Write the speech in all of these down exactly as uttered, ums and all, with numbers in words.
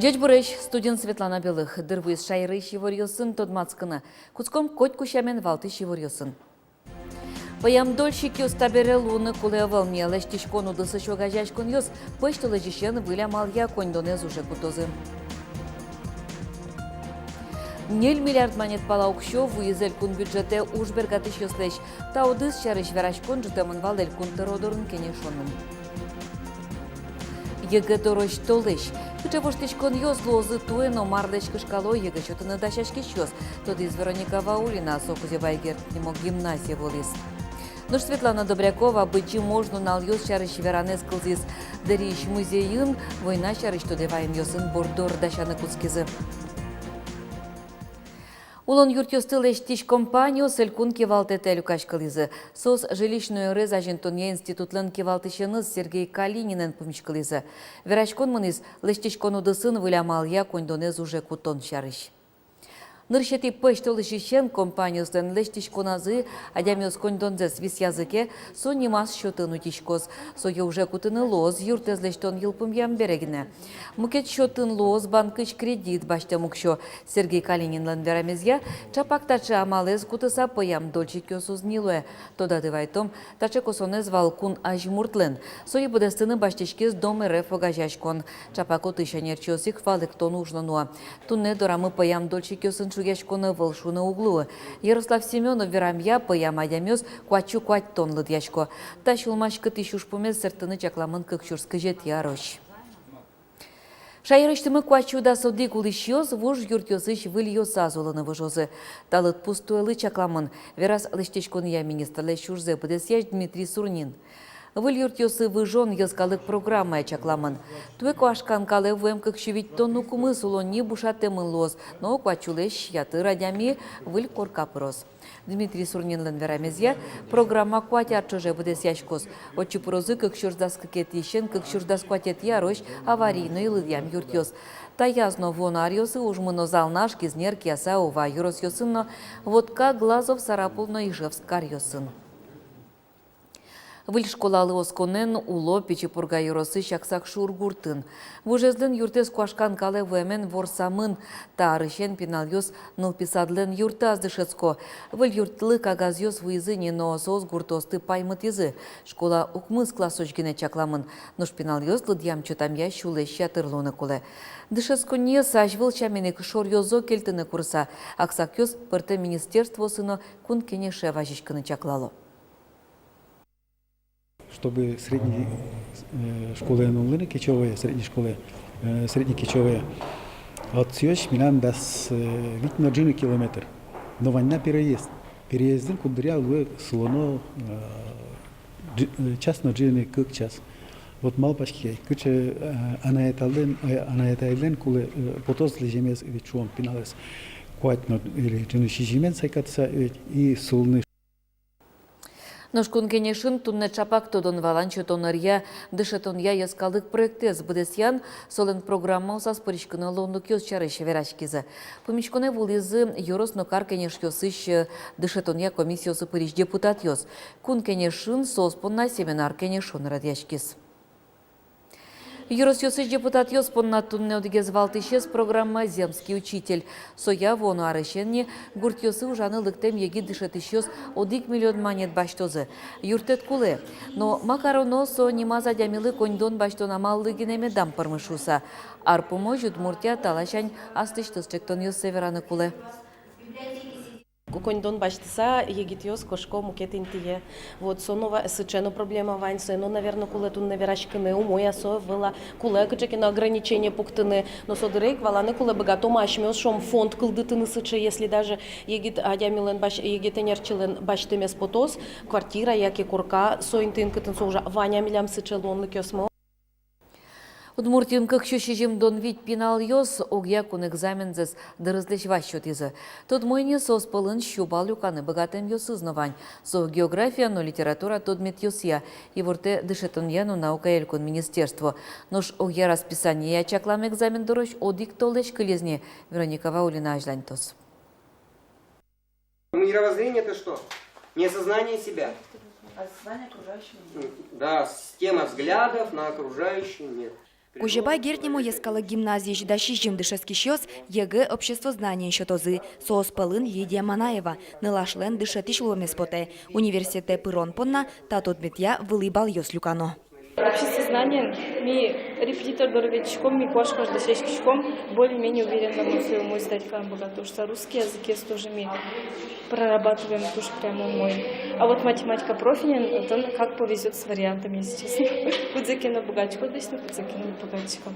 Ӟечбуресь! Студиын Светлана Белых. Дыр вуиз шаерысь иворъёсын тодматскыны. Кутском котьку сямен валтӥсь иворъёсын. Пӧям дольщикъёс табере луыны кулэ ӧвӧл ни. Лэсьтӥськон удысысь огазеяськонъёс пӧсьтолэзьысен выль амалъя коньдонэз уже кутозы. Ньыль миллиард манет пала уксё вуиз элькун бюджетэ уж бергатӥсьёслэсь. Та удыс сярысь вераськон ӝутэмын вал элькун тӧро дорын кенешонын. ЕГЭ дорозь толэзь. Кыӵе воштӥськонъёс луозы туэ но марлэсь кышкало ЕГЭ сётыны дасяськисьёс, тодӥз Вероника Ваулина. Со Кузебай Герд нимо гимназие вуылӥз. Нош Светлана Добрякова Быдӟым ож нуналъёс сярысь веранэз кылзӥз. Дэриысь музейын война сярысь тодэ ваемъёсын борддор дасяны кутскизы. Улон юртъёсты лэсьтӥсь компаниос элькун кивалтэтэ люкаськылӥзы. Соос жилищной ӧрез азинтонъя институтлэн кивалтӥсеныз Сергей Калининэн пумиськылӥзы. Вераськон мынӥз лэсьтӥськон удысын выль амалъя коньдонэз уже кутон сярысь. Нырысетӥ пӧсьтолэзьысен компаниослэн лэсьтӥськоназы адямиос коньдонзэс висъязы ке, со нимаз счётын утиськоз. Сое уже кутыны луоз юртэз лэсьтон йылпумъям бере гинэ. Мукет счётын луоз банкысь кредит басьтэм уксё. Сергей Калининлэн верамезъя, ӵапак таӵе амалэз кутыса пӧям дольщикъёс уз ни луэ. Тодады вайтом, таӵе косонэз вал Кун Азьмуртлэн. Сое быдэстыны басьтӥськиз Дом РФ огазеяськон. Ӵапак отысь ӧнерчиос ик валэктон уж но нуо. Туннэ дорамы пӧям дольщикъёсын шугъяськон ӧвӧл шуыны уг луы. Ярослав Семёнов верамъя, пӧям адямиос куать сю куатьтон лыдъясько. Та сюлмаськытӥсь ужпумез сэрттыны чакламын кык сюрс кызетӥ арозь. Шаерысьтымы куать сю дас одӥг улӥсьёс вуж юртъёсысь выль ёзаз улыны выжозы. Та лыдпус туэлы чакламын, вераз лэсьтӥськонъя министрлэсь ужзэ быдэсъясь Дмитрий Сурнин. Выль юртъёсы выжон йӧскалык программая чакламын. Туэ куашкан калэ вуэм кык сю витьтон укмыс улонни бушатэмын луоз, но куать сюлэсь ятыр адями выль корка пыроз. Дмитрий Сурнинлэн верамезъя, программа куать ар ӵоже быдэсъяськоз. Отчы пырозы кык сюрс дас кыкетӥысен кык сюрс дас куатетӥ арозь аварийной лыдъям юртъёс. Таяз но вуоно аръёсы уж мыноз Алнаш, Кизнер, Кияса, Ува ёросъёсын но, Вотка, Глазов, Сарапул но Ижевск каръёсын. Выль школалы осконэн уло Пичи Пурга ёросысь Аксакшур гуртын. Вужезлэн юртэз куашкан калэ вуэмен ворсамын. Та арысен пиналъёс нылпи садлэн юртаз дышетско. Выль юртлы кагазъёс вуизы ни, но соос гуртоосты паймытӥзы. Школа укмыс классозь гинэ чакламын. Нош пиналъёс лыдъям-чотамъя сюлэсь ятыр луыны кулэ. Дышетсконниез азьвыл сямен ик шоръёзо кельтыны курыса, аксакъёс пӧртэм министерствоосы но Кун Кенеше вазиськыны чаклало. Чтобы средний, э, школае нуллыны, Кечёвое, средней школае, э, средней Кечёвое, отсюдозь милям дас, э, вить но ӝыны километр. Но вань на переезд. Переездын куддыръя луэ сылоно, э, ӝы-, э, час но ӝыны, кык час. Вот малпаське, кыӵе, э, анай-атайлэн, э, анай-атайлэн кулэ, э, потоз лэземез, ведь шуом, пиналэз куать но или ӝыны сизьымен сайкатыса, ведь и сылыны. Нош Кун Кенешын туннэ ӵапак тодон-валан сётон ӧръя дышетонъя йӧскалык проектэз быдэсъян, солэн программаосаз пыриськыны луонлыкъёс сярысь вераськизы. Пумиськонэ вуылӥзы ёрос но кар кенешъёсысь дышетонъя комиссиосы пырись депутатъёс. Кун Кенешын соос понна семинар-кенешон радъяськиз. Ёросъёсысь депутатъёс понна туннэ одӥгез валтӥсез программа — «Земский учитель». Соя вуоно арысен ни гуртъёсы ужаны лыктэм егит дышетӥсьёс одӥг миллион манет басьтозы. Юрттэт кулэ. Но ма кароно, со нимаз адямилы коньдон басьтон амаллы гинэ медам пӧрмы шуыса. Ар пумозь Удмуртия та ласянь аслэсьтыз ӵектонъёссэ вераны кулэ. Коньдон басьтыса, егитъёс кошко мукет интые. Вот со но ва-, сыӵе но проблема вань, сое но, наверно, кулэ туннэ вераськыны, умой-а со, ӧвӧл-а, кулэ-а кыӵе ке но ограничение пуктыны. Но со дыре ик валаны кулэ, быгато-а асьмеос, шуом, фонд кылдытыны сыӵе, если даже егит адямилэн бась-, егит ӧнерчилэн басьтэмез потоз, квартира яке корка со интыын, кытын со ужа, вань-а милям сыӵе луонлыкъёсмы. Удмуртиын кык сю сизьымдон вить пиналъёс огъя кун экзамензэс дырызлэсь вазь сётӥзы. Тодмо ини, соос пӧлын сю балл люканы быгатэмъёсыз но вань. Со география но литература тодметъёсъя, ивортэ дышетонъя но наукая элькун министерство. Нош огъя расписание чаклам экзамен дорозь одӥг толэзь кылиз ни. Вероника Ваулина азьланьтоз. Мировоззрение — это что? Не осознание себя. А осознание окружающего мира. Да, система взглядов на окружающий мир. Кузебай Герд нимо йӧскалык гимназиысь дас сизьым дышетскисьёс ЕГЭ обществознаниен сётозы. Соос пӧлын Лидия Манаева. Нылашлэн дышетӥсь луэмез потэ. Университетэ пырон понна та тодметъя вылӥ баллъёс люкано. Обществознаниен ми репетитор доры ветлӥськом, ми куашкаш дасяськиськом, более-менее уверенно мон сое умой сдать карыны быгато, потому что русский языкез тоже ми прорабатываем туж прямо умой. А вот математика профилен, отын как повезёт с вариантами, если честно. Кудзэ ке но быгатӥсько дасьтыны, кудзэ ке но уг быгатӥськы.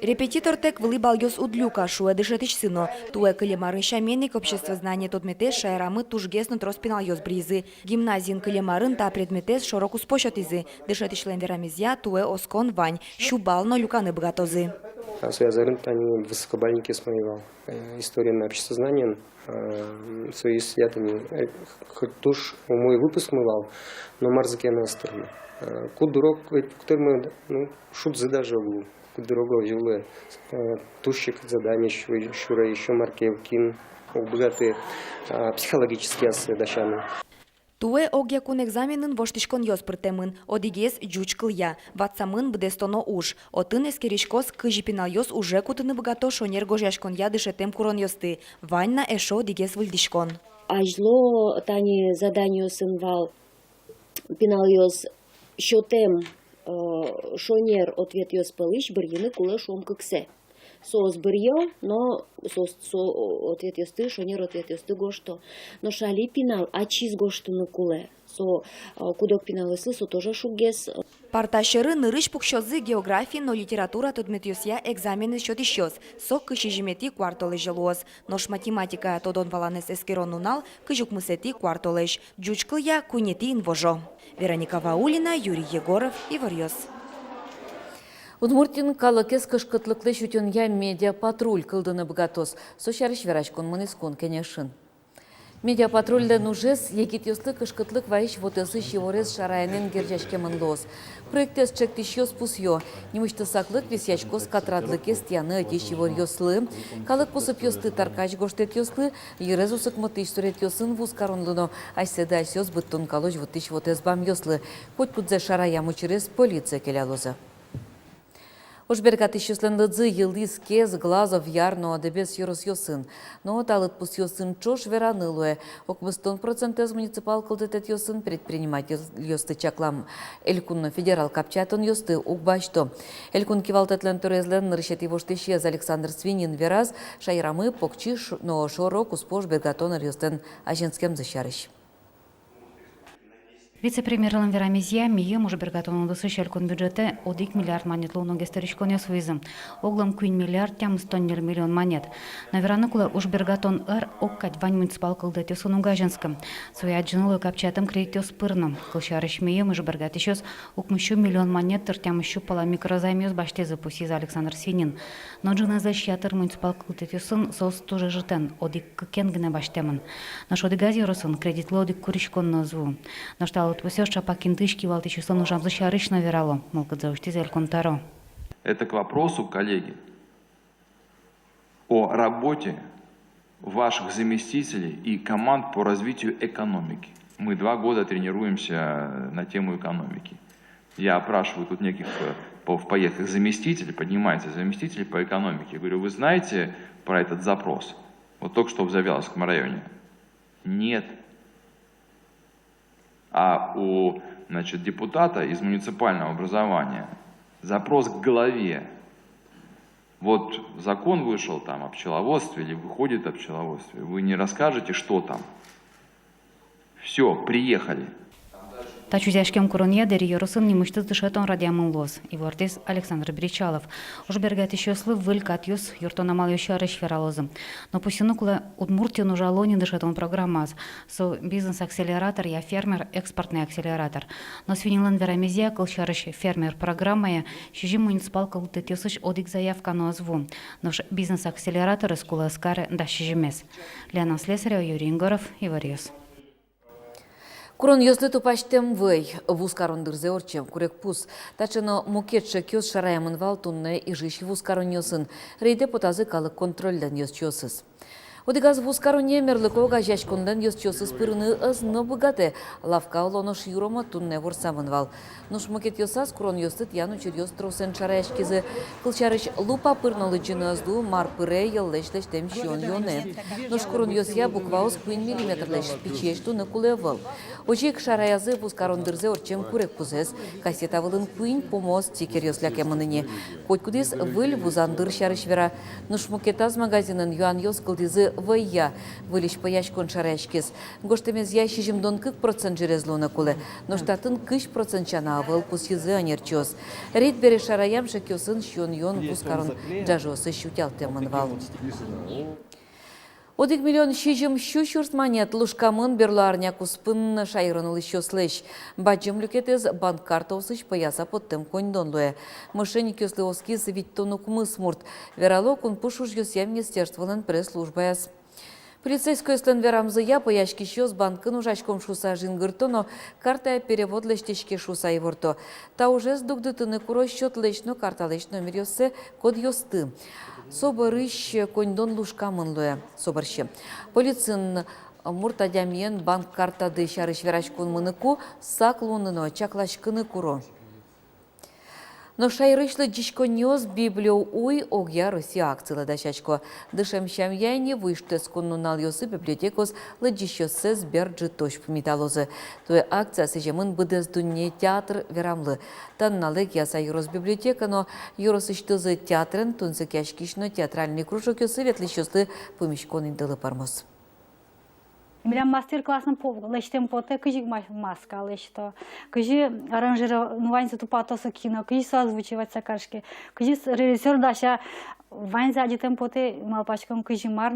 Репетитортэк вылӥ баллъёс уд люка, шуэ дышетӥсьсы но. Туэ кылем арын сямен ик обществознание тодметэз шаерамы тужгес но трос пиналъёс быръизы. Гимназиын кылем арын та предметэз шоро-куспо сётӥзы. Дышетӥсьлэн верамезъя, туэ оскон вань, сю балл но люканы быгатозы. А со азьын тани высокобальникез мон ӧй вал. Э, историен но обществознаниен, э, соиз ятыни, э, хоть туж умой выпускмы вал, но мар-зэ ке но ӧз тырмы. Э, куддыръя ведь пуктырмы, ну, шудзы даже уг лу. Куддыръя ӧвӧл, э, туж секыт задание сю-, сюре, ещё мар ке, кин уг быгаты, а, психологически ассэ дасяны. Туэ огъя кун экзаменын воштӥськонъёс пыртэмын. Одӥгез ӟуч кылъя, ватсамын быдэстоно уж. Отын эскериськоз, кызьы пиналъёс уже кутыны быгато шонер гожъяськонъя дышетэм куронъёсты. Вань на эшшо одӥгез выльдӥськон. Азьло тани заданиосын вал пиналъёс сётэм, э, шонер ответъёс пӧлысь быръыны кулэ, шуом, кыксэ. Соос быръё, но соос, со, о, ответъёсты, шонер ответъёсты гожто. Нош али пинал ачиз гожтыны кулэ. Со, э, куд-ог пиналъёслы со тоже шуггес. Парта сьӧры нырысь пуксёзы география но литература тодметъёсъя экзаменэз сётӥсьёс. Со кызь сизьыметӥ куартолэзе луоз. Нош математикая тодон-валанэз эскерон нунал кызь укмысэтӥ куартолэзь. Ӟуч кылъя куинетӥ инвожо. Вероника Ваулина, Юрий Егоров, «Иворъёс». Удмуртиын калыкез кышкытлыклэсь утёнъя медиапатруль кылдыны быгатоз. Со сярысь вераськон мынӥз Кун Кенешын. Медиапатрульлэн ужез егитъёслы кышкытлык вайись вотэсысь иворез шараянэн герӟаськемын луоз. Проектэз ӵектӥсьёс пусъё: нимысьтыз саклык висъяськоз катрадлыкез тӥяны ӧтись иворъёслы, калык кусыпъёсты таркась гожтэтъёслы, йырез усыкмытӥсь суретъёсын вузкаронлы но асьсэды асьсэос быдтон калозь вуттӥсь вотэс бамъёслы. Котькудзэ шараям учырез полицие келялозы. Ужбергатӥсьёслэн лыдзы йылӥз Кез, Глазов, Яр но Дэбес ёросъёсын. Но та лыдпусъёсын ӵош вераны луэ: укмыстон процентэз муниципал кылдытэтъёсын предпринимательёсты чаклам элькун но федерал капчиятонъёсты уг басьто. Элькун кивалтэтлэн тӧроезлэн нырысетӥ воштӥсез Александр Свинин вераз, шаерамы покчи ш-, но шоро-куспо ужбергатон ӧръёслэн азинскемзы сярысь. Вице-премьерлэн верамезъя, мийым ужбергатон удысысь элькун бюджетэ одӥг миллиард манетлы уногес тырыськонъёс вуизы. Оглом куинь миллиард тямыстон ньыль миллион манет. Но вераны кулэ, ужбергатон ӧр огкадь вань муниципал кылдытэтъёсын уг азинскы. Сое адӟыны луэ капчиятэм кредитъёс пыр но. Кылсярысь, мийым ужбергатӥсьёс укмыссю миллион манет тыр тямыссю пала микрозаймъёс басьтӥзы, пусйиз Александр Свинин. Но ӝынызлэсь ятыр муниципал кылдытэтъёсын соос туж ӧжытэн, одӥг-кыкен гинэ басьтэмын. Нош одӥгаз ёросын кредитлы одӥг куриськон но ӧз вуы. Нош та лыдпусъёс ӵапак интыысь кивалтӥсьёслэн ужамзы сярысь но верало, мылкыдзэ усьтӥз Элькун тӧро. Это к вопросу, коллеги, о работе ваших заместителей и команд по развитию экономики. Мы два года тренируемся на тему экономики. Я опрашиваю тут неких, э, по, в поездках заместителей, поднимается заместитель по экономике. Я говорю: «Вы знаете про этот запрос? Вот только что в Завьяловском районе». Нет. А у, значит, депутата из муниципального образования запрос к главе. Вот закон вышел там о пчеловодстве или выходит о пчеловодстве. Вы не расскажете, что там? Всё, приехали. Та чузъяськем куронъя Дэри ёросын нимысьтыз дышетон радъямын луоз, ивортӥз Александр Бречалов. Ужбергатӥсьёслы выль катъёс юрттон амалъёс сярысь вералозы. Но пусйыны кулэ, Удмуртиын ужало ни дышетон программаос. Со бизнес-акселератор я фермер-экспортный акселератор. Но Свининлэн верамезъя, кылсярысь, фермер программая сизьым муниципал кылдытэтъёсысь одӥг заявка но ӧз ву. Нош бизнес-акселераторез кулэ ӧз кары дас сизьымез. Лена Слесарева, Юрий Егоров, Иворъёс. Куронъёслы тупасьтэм вӧй, вузкарон дырзэ ортчем курегпуз. Таӵе но мукет шекъёс шараямын вал туннэ Ижысь вузкаронъёсын. Рейдэ потазы калык контрольлэн ёзчиосыз. Одӥгаз вузкаронэ мерлыко огазеяськонлэн ёзчиосыз пырыны ӧз но быгатэ. Лавка улоно шуро мед туннэ ворсамын вал. Нош мукетъёсаз куронъёсты тӥян учыръёс тросэн шараяськизы. Кылсярысь, лупа пыр но лыдӟыны ӧз лу, мар пыре йӧллэсь лэсьтэм сиён-юонэ. Нош куронъёсъя букваос куинь миллиметрлэсь пичиесь луыны кулэ ӧвӧл. Озьы ик шараязы вузкарон дырзэ ортчем курегпузэз. Кассета вылын куинь пумо стикеръёс лякемын ини. Котькудӥз выль вузан дыр сярысь вера. Нош мукетаз магазинын юанъёс кылдӥзы вӧйя. Выльысь пӧяськон шараяськиз. Гожтэмезъя, сизьымдон кык процент ӝырез луыны кулэ. Нош татын кызь процент сяна ӧвӧл, пусйизы ӧнерчиос. Рейд бере шараям шекъёсын сиён-юон вузкарон ӝажыосысь утялтэмын вал. Одӥг миллион сизьым сю сюрс манет лушкамын берло арня куспын шаерын улӥсьёслэсь. Бадӟым люкетэз банк картаосысь пӧяса поттэм коньдон луэ. Мошенникъёслы оскиз витьтон укмыс мурт, верало Кунпуш ужъёсъя министерстволэн пресс-службаяз. Полицейскойёслэн верамзыя, пӧяськисьёс банкын ужаськом шуыса жингырто но картая перевод лэсьтӥське шуыса иворто. Та ужез дугдытыны куро счётлэсь но карталэсь номеръёссэ, кодъёсты. Со бӧрысь коньдон лушкамын луэ. Со бӧрсьы полициын мурт адямиен банк картады сярысь вераськон мыныку, сак луыны но чакласькыны куро. Нош шаерысь лыдӟиськонниос «Библио уй огъя Россия» акцилы дасясько. Дышем сямъя ини вуиз шутэтскон нуналъёсы библиотекаос лыдӟисьёссэс бер ӝытозь пумиталозы. Туэ акция сӥземын быдэс дунне театр верамлы. Та нуналэ Кияса ёрос библиотека но ёросысьтызы театрен тунсыкъяськись но театральный кружокъёсы ветлӥсьёслы пумиськон интылы пӧрмоз. Милям мастер-классын по-, лэсьтэм потэ, кызьы ма-, маска лэсьто, кызьы аранжиро-, ну, ваньзэ тупатозы кино, кызьы со озвучиваться кариське, кызьы с-, режиссёр дася, ваньзэ адӟытэм потэ, малпаськом, кызьы мар.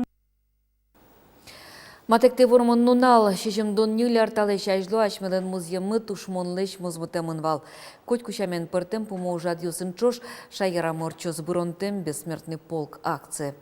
Матэктэ вормон нунал. Сизьымдон ньыль ар талэсь азьло асьмелэн музъеммы тушмонлэсь мозмытэмын вал. Котьку сямен, пӧртэм пумо ужрадъёсын ӵош шаерамы ортчоз «Быронтэм» — «Бессмертный полк» акция.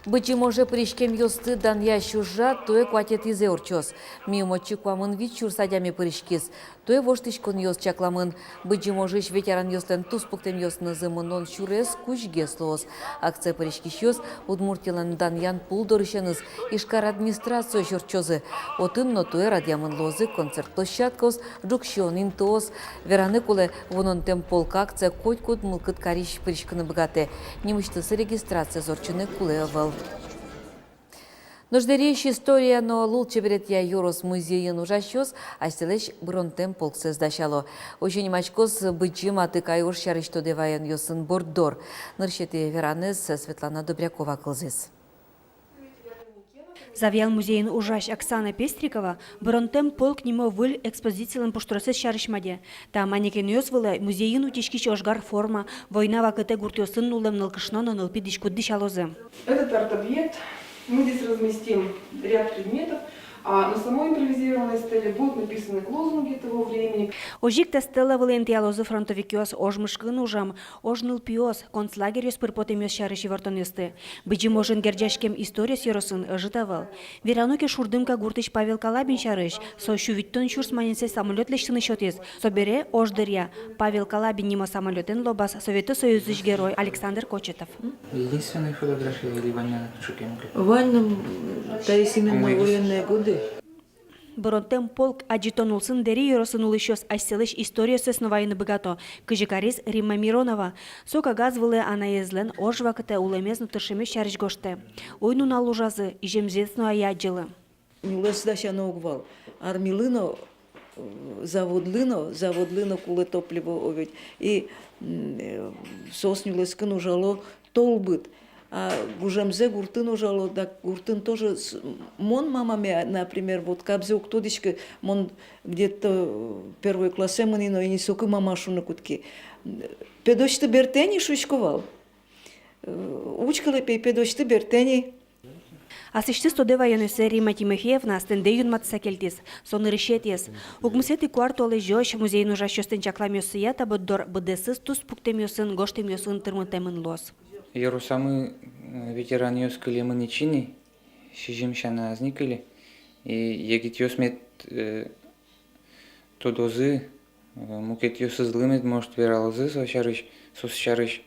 Быдӟым оже пыриськемъёсты данъясь ужрад туэ куатетӥзэ ортчоз. Миым отчы куамын вить сюрс адями пыриськиз. Туэ воштӥськонъёс чакламын. Быдӟым ожысь ветеранъёслэн туспуктэмъёсынызы мынон сюрес кузьгес луоз. Акцие пыриськисьёс Удмуртилэн данъян пул дорысеныз, Ижкар администрациозь ортчозы. Отын но туэ радъямын луозы концерт площадкаос, ӝук сиён интыос. Вераны кулэ, «Быронтэм полк» акцие котькуд мылкыд карись пыриськыны быгатэ. Нимысьтыз регистрациез ортчыны кулэ ӧвӧл. Нош Дэриысь история но лулчеберетъя ёрос музейын ужасьёс асьсэлэсь «Быронтэм полксэс» дасяло. Озьы нимаськоз Быдӟым Атыкай ож сярысь тодэ ваёнъёсын борддор. Нырысетӥ веранэз Светлана Добрякова кылзӥз. Завьял музейын ужась Оксана Пестрикова «Быронтэм полк» нимо выль экспозицилэн пуштросэз сярысь мадё. Та манекенъёс вылэ музейын утиськись ожгар форма, война вакытэ гуртъёсын нуллэм нылкышно но нылпи дӥськут дӥсялозы. Этот арт-объект, мы здесь разместим ряд предметов, а на самой импровизированной стеле будут написаны лозунги того времени. Озьы ик та стела вылэ интыялозы фронтовикъёс, ож мышкын ужам, ож нылпиос, концлагерьёс пыр потэмъёс сярысь ивортонъёсты. Быдӟым ожен герӟаськем историос ёросын ӧжыт ӧвӧл. Верано ке Шурдымка гуртысь Павел Калабин сярысь, со сю витьтон сюрс манетсэ самолёт лэсьтыны сётӥз. Собере ож дыръя Павел Калабин нимо самолётэн лобаз Совето Союзысь Герой Александр Кочетов. Единственная фотография или вань на шукенке? Вань на, м, та есть именно военные годы. «Быронтэм полк» адӟытон улсын Дэри ёросын улӥсьёс асьсэлэсь историоссэс но вайыны быгато, кызьы кариз Римма Миронова. Со кагаз вылэ анаезлэн ож вакытэ улэмез но тыршемез сярысь гожтэ. Уй-нунал ужазы иземзэс но ӧй адӟылы. Нюлэс дасяно уг вал. Армилы но, э, заводлы но, заводлы но кулэ топливо, о ведь. И, м, э, соос нюлэскын ужало толбыт. А гужемзэ гуртын ужало, да, гуртын тоже с-, мон мамаме, например, вот кабзэ уг тодӥськы, мон где-то первой классэ мынӥ но, ини соку мама шуны кутски. Педосьты бертэ ни, шуисько вал. Э, учкылэ пе, педосьты бертэ ни. Аслэсьтыз тодэ ваёнъёссэ Римма Тимофеевна астэнде юнматыса кельтӥз. Со нырысетӥез. Укмысэтӥ куартолэзёзь музейын ужасьёслэн чакламъёссыя, та борддор быдэсыз туспуктэмъёсын, гожтэмъёсын тырмытэмын луоз. Ёросамы, э, ветеранъёс кылемын ини, сизьым сяна ӧз ни кыле. И егитъёс мед, э, тодозы, э, мукетъёсызлы мед, может, вералозы со сярысь, соос сярысь.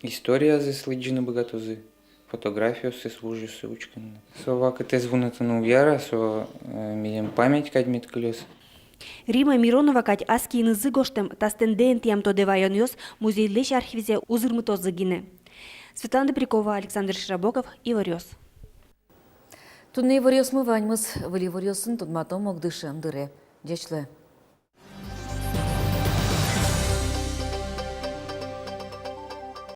Историязэс лыдӟыны быгатозы, фотографиоссэс, вужъёссэ учкыны. Со вакытэз вунэтыны уг яра, со, э, милем память кадь мед кылёз. Римма Миронова кадь ас киынызы гожтэм, та астэнды интыям тодэ ваёнъёс музейлэсь архивзэ узырмытозы гинэ. Светлана Добрякова, Александр Широбоков, «Иворъёс». Туннэ иворъёсмы ваньмыз. Выль иворъёсын тодматом ук дышем дыре. Ӟеч луэ.